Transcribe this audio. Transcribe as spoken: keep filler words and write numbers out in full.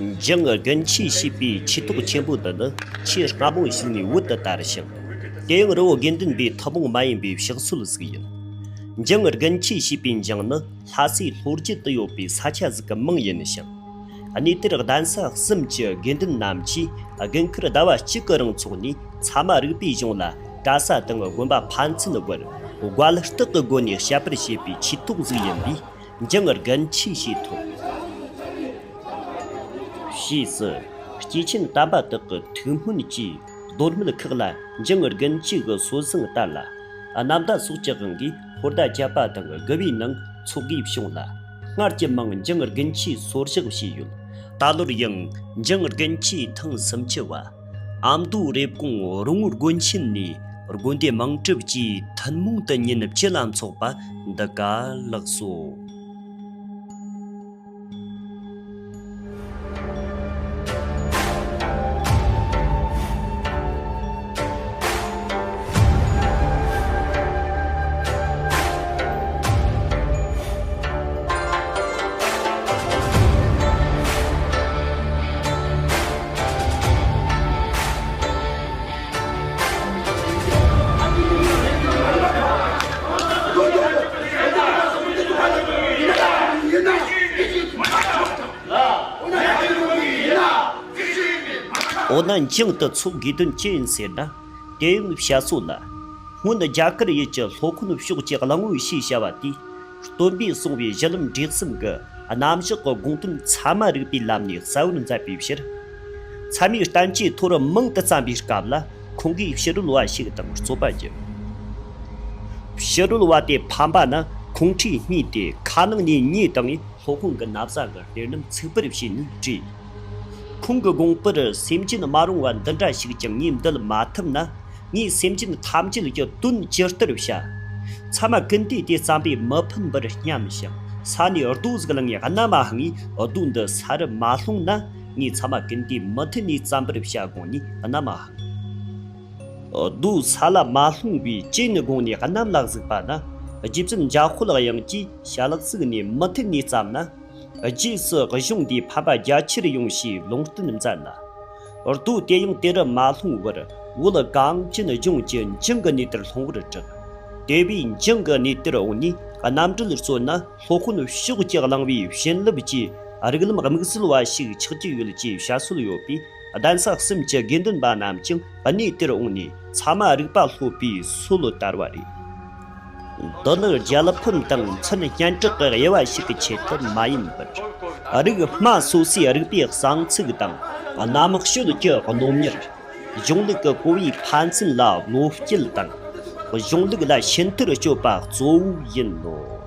འཇང་དགུན་ཆོས་ཞེས་པའི་ཆོས་ཐོག་ཆེན་པོ་འདི་ནི་ཆེས་སྔ་མོ་ཞིག་ནས་བོད་དུ་དར་ཞིང་། དེ་ཡང་རི་བོ་དགེ་ལྡན་པའི་ཐུན་མོང་མ་ཡིན་པའི་ཕྱག་སྲོལ་ཟིག་ཡིན། འཇང་དགུན་ཆོས་ཞེས་པའི་འཇང་ནི་ལྷ་སའི་ལྷོ་རྒྱུད་དུ་ཡོད་པའི་ས་ཆ་ཟིག་གི་མིང་ཡིན་ཞིང་། གནས་དེར་གདན་ས་གསུམ་གྱི་དགེ་འདུན་རྣམས་ཀྱིས་དགུན་ཁར་ཟླ་བ་གཅིག་གི་རིང་འཚོགས་ནས་ཚ་མ་རིག་པའི་གཞུང་ལ་གྲྭ་ས་དང་དགོན་པ་ཕན་ཚུན་བར་དགའ་ལྷག་གི་སྒོ་ནས་བཤད་པར་བྱེད་པའི་ཆོས་ཐོག་ཟིག་ཡིན་པས། འཇང་དགུན་ཆོས་ཞེས་ཐོགས། ཞེས་སུ། སྐྱེས་ཆེན་དམ་པ་དག་གི་ཐུགས་སྨོན་གྱིས་མདོ་སྨད་ཁག་ལ་འཇང་དགུན་ཆོས་ཀྱི་སྲོལ་བཟང་དར་ལ། གནམ་ཟླ་སོགས་ཀྱི་དབང་གིས་ཧོར་ཟླ་བརྒྱད་པ་དང་དགུ་བའི་ནང་འཚོགས་དགོས་བྱུང་ལ། སྔར་གྱི་མིང་འཇང་དགུན་ཆོས་སོར་བཞག་བྱས་ཡོད། ད་ལོར་ཡང་འཇང་དགུན་ཆོས་ཐེངས་སུམ་ཅུ་བ། ཨ་མདོའི་རེབ་གོང་རོང་བོ་དགོན་ཆེན་ནས་དགོན་སྡེ་མང་གྲུབ་ཀྱིས་ཐུན་མོང་དུ་ཉིན་བཅུ་ལ་འཚོགས་པ་འདི་ག་ལགས་སོ། འོ་ན་འཇང་དུ་འཚོགས་དགོས་དོན་ཅི་ཡིན་ཟེར་ན། དེ་ཡང་བཤད་སྲོལ་ལ། སྔོན་རྒྱ་གར་ཡུལ་གྱི་སློབ་དཔོན་ཕྱོགས་ཀྱི་གླང་བོ་ཞེས་བྱ་བ་དེས། སྟོན་པས་གསུངས་པའི་གཞི་ལམ་འབྲས་གསུམ་གྱི་རྣམ་གཞག་གི་དགོངས་དོན་ཚད་མ་རིག་པའི་ལམ་ནས་གསལ་བར་མཛད་པའི་ཕྱིར། ཚད་མའི་བསྟན་བཅོས་ཐོར་མང་དུ་བརྩམས་པའི་སྐབས་ལ། ཁོང་གིས་ཕྱི་རོལ་བ་ཞིག་དང་རྩོད་པ་བགྱིས། ཕྱི་རོལ་བ་དེ་ཕམ་པ་ན་ཁོང་ཁྲོས་སྨྲས་ཏེ་ཁ་ནང་ནས་མྱེ་བཏང་ངས་སློབ་དཔོན་གྱི་ན་བཟའ་གི་གཏེར་རྣམས་ཚུགས་པར་བྱས་ནས་བྲིས། ཁོང་གི་དགོངས་པར་སེམས་ཅན་མ་རུངས་པ་འདི་འདྲ་ཞིག་ཀྱང་ངས་འདུལ་མ་ཐུབ་ན། ངས་སེམས་ཅན་ཐམས་ཅད་ཀྱི་དོན་ཇི་ལྟར་བྱ། ཚད་མ་ཀུན་བཏུས་དེ་བརྩམས་པས་མི་ཕན་པར་སྙམ་ཞིང་ས་ནས་རྡོ་ཟིག་བླངས་ངས་གནམ་ལ་འཕངས་ངས་རྡོ་འདི་ས་རུ་མ་ལྷུང་ན། ངས་ཚད་མ་ཀུན་བཏུས་མུ་མཐུད་ནས་བརྩམ་པར་བྱ་དགོངས་ནས་གནམ་ལ་འཕངས། རྡོ་ས་ལ་མ་ལྷུང་བའི་རྐྱེན་དགོངས་ནས་གནམ་ལ་གཟིགས་པ་ན། རྗེ་བཙུན་འཇམ་དཔལ་དབྱངས་ཀྱིས་ཞལ་གཟིགས་ནས་མུ་མཐུད་ནས་བརྩམས་ན། རྗེས་སུ་གཞུང་འདིའི་ཕན་པ་རྒྱ་ཆེར་ཡོང་ཞེས་ལུང་བསྟན་མཛད་ལ། རྡོ་དེ་ཡང་དེ་རུ་མ་ལྷུང་བར་བོད་གངས་ཅན་ལྗོངས་ཀྱི་འཇང་གི་གནས་དེར་ལྷུང་བར་གྲགས། དེ་བས་འཇང་གི་གནས་དེར་འོངས་ནས་རྣམ་འགྲེལ་རྩོད་ན་སློབ་དཔོན་ཕྱོགས་ཀྱི་གླང་བོའི་བྱིན་རླབས་ཀྱིས་རིགས་ལམ་དམིགས་བསལ་བ་ཞིག་ཆགས་ཀྱི་ཡོད་ཅེས་བཤད་སྲོལ་ཡོད་པས། གདན་ས་གསུམ་གྱི་དགེ་འདུན་པ་རྣམས་ཀྱང་གནས་དེར་འོངས་ནས་ཚད་མ་རིག་པ་སློབ་པའི་སྲོལ་དར་བ་རེད། འདི་ནི་རྒྱལ་ཕམ་དང་མཚན་སྙན་གྲགས་ཀྱི་དབྱེ་བ་ཞིག་གི་ཆེད་དུ་མ་ཡིན་པར། རིགས་སྨྲ་སོ་སོའི་རིག་པའི་གསང་ཚིག་དང་རྣམ་དཔྱོད་ཀྱི་རྣོ་མྱུར། གཞུང་ལུགས་ཀྱི་གོ་བའི་ཕན་ཚུན་ལ་བློ་སྐྱེད་དང་། གཞུང་ལུགས་ལ་ཤིན་ཏུར་དཔྱོད་པ་གཙོ་བོ་ཡིན་ནོ།